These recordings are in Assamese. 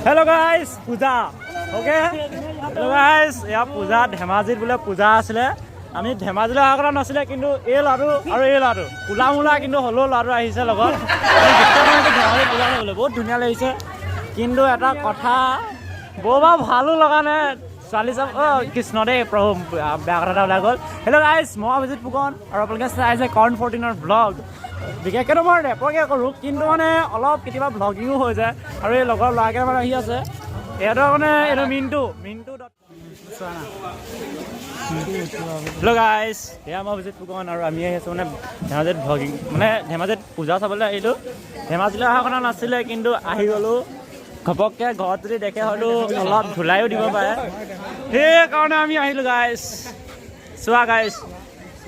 Hello guys, Puja. Okay, hello guys, এয়া পূজা। ধেমাজিত বোলে পূজা আছিলে। আমি ধেমাজিলৈ অহা কথা নাছিলে, কিন্তু এই ল'ৰাটো আৰু এই ল'ৰাটো কোলা মোলা, কিন্তু হ'লেও ল'ৰাটো আহিছে লগত। আমি বিশ্বাস কৰা নাই, ধেমাজিত পূজা চাবলৈ বহুত ধুনীয়া লাগিছে। কিন্তু এটা কথা বৰ বাৰু ভালো লগা নাই। ছোৱালী চাব। অ' কৃষ্ণ দেই প্ৰভু, বেয়া কথা এটা ওলাই গ'ল। হেল্ল' গাইজ, মই অভিজিত ফুকন আৰু আপোনালোকে চাই আছে কৰণ 14ৰ ব্লগ। বিশেষকৈতো মই ৰেপকে কৰোঁ, কিন্তু মানে অলপ কেতিয়াবা ব্লগিঙো হৈ যায়। আৰু এই লগৰ ল'ৰাকেইটামান আহি আছে। ইহঁতৰ মানে এইটো মিণ্টু, মিণ্টু। হেল্ল' গাইজ, এয়া মই অভিজিত ফুকন আৰু আমি আহি আছোঁ মানে ধেমাজিত ভ্লগিং, মানে ধেমাজিত পূজা চাবলৈ আহিলোঁ। ধেমাজিলৈ অহা কথা নাছিলে, কিন্তু আহি গ'লোঁ ঘপককৈ। ঘৰত যদি দেখে হয়তো অলপ ধুলাইও দিব পাৰে, সেইকাৰণে আমি আহিলোঁ। গাইজ চোৱা, গাইজ,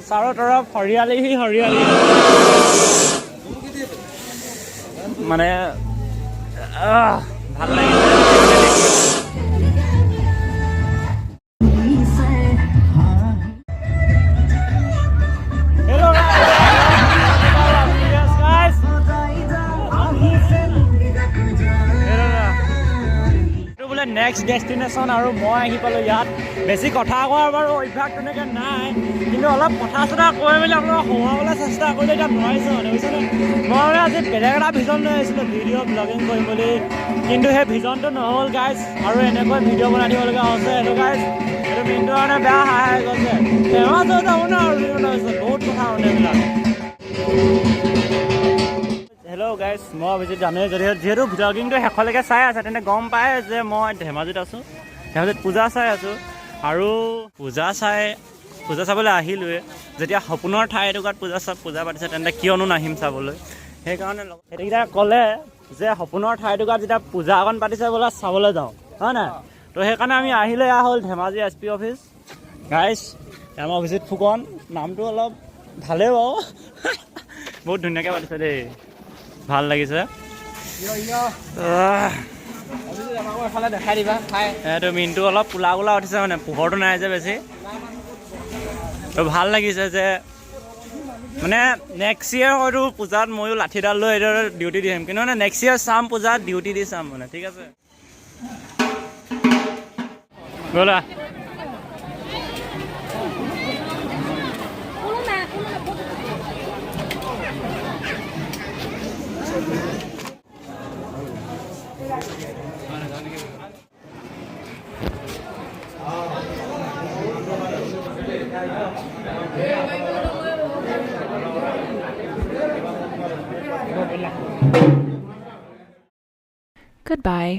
चारो तरफ हरियाली ही हरियाली। মানে ভাল লাগিছে। Hello guys, guys. এইটো বোলে নেক্সট ডেষ্টিনেশ্যন আৰু মই আহি পালোঁ ইয়াত। বেছি কথা কোৱাৰ বাৰু অভ্যাস তেনেকৈ নাই, কিন্তু অলপ কথা চথা কৈ মেলি আপোনালোকক সোমাবলৈ চেষ্টা কৰিলে এতিয়া নোৱাৰিছোঁ মানে, বুজিছেনে? মই মানে আজি বেলেগ এটা ভিজন লৈ আহিছিলোঁ, ভিডিঅ' ব্লগিং কৰিম বুলি, কিন্তু সেই ভিজনটো নহ'ল গাইজ আৰু এনেকৈ ভিডিঅ' বনাই দিব লগা হৈছে। হেল্ল' গাইজ, এইটো মিনটো কাৰণে বেয়া হাই গৈছে। ফেমাছ হৈ যাব ন আৰু হৈছে বহুত কথা মানে এইবিলাক। হেল্ল' গাইজ, মই অভিজিত। জানোৱে যদি যিহেতু ভ্লগিংটো শেষলৈকে চাই আছে, তেন্তে গম পায় যে মই ধেমাজিত আছোঁ, ধেমাজিত পূজা চাই আছোঁ। আৰু পূজা চাবলৈ আহিলোৱে যেতিয়া, সপোনৰ ঠাই এটুকুৰাত পূজা পাতিছে, তেন্তে কিয়নো নাহিম চাবলৈ? সেইকাৰণে সেইকেইটা ক'লে যে সপোনৰ ঠাই এটুকুৰাত যেতিয়া পূজা অকণ পাতিছে, বোলে চাবলৈ যাওঁ, হয় নাই? তো সেইকাৰণে আমি আহিলোঁ। এয়া হ'ল Dhemaji S P office. Guys, আমাৰ অভিজিত ফুকন, নামটো অলপ ভালেই বাৰু। বহুত ধুনীয়াকৈ পাতিছে দেই, ভাল লাগিছে। দেখাই দিবা খাই। এইটো মিনটো অলপ কোলা কোলা উঠিছে, মানে পোহৰটো নাই যে বেছি। তো ভাল লাগিছে যে মানে নেক্সট ইয়েৰ হয়তো পূজাত ময়ো লাঠিডাল লৈ এইদৰে ডিউটি দিম। কিন্তু মানে নেক্সট ইয়েৰ চাম, পূজাত ডিউটি দি চাম মানে। ঠিক আছে, ব'লা। Goodbye.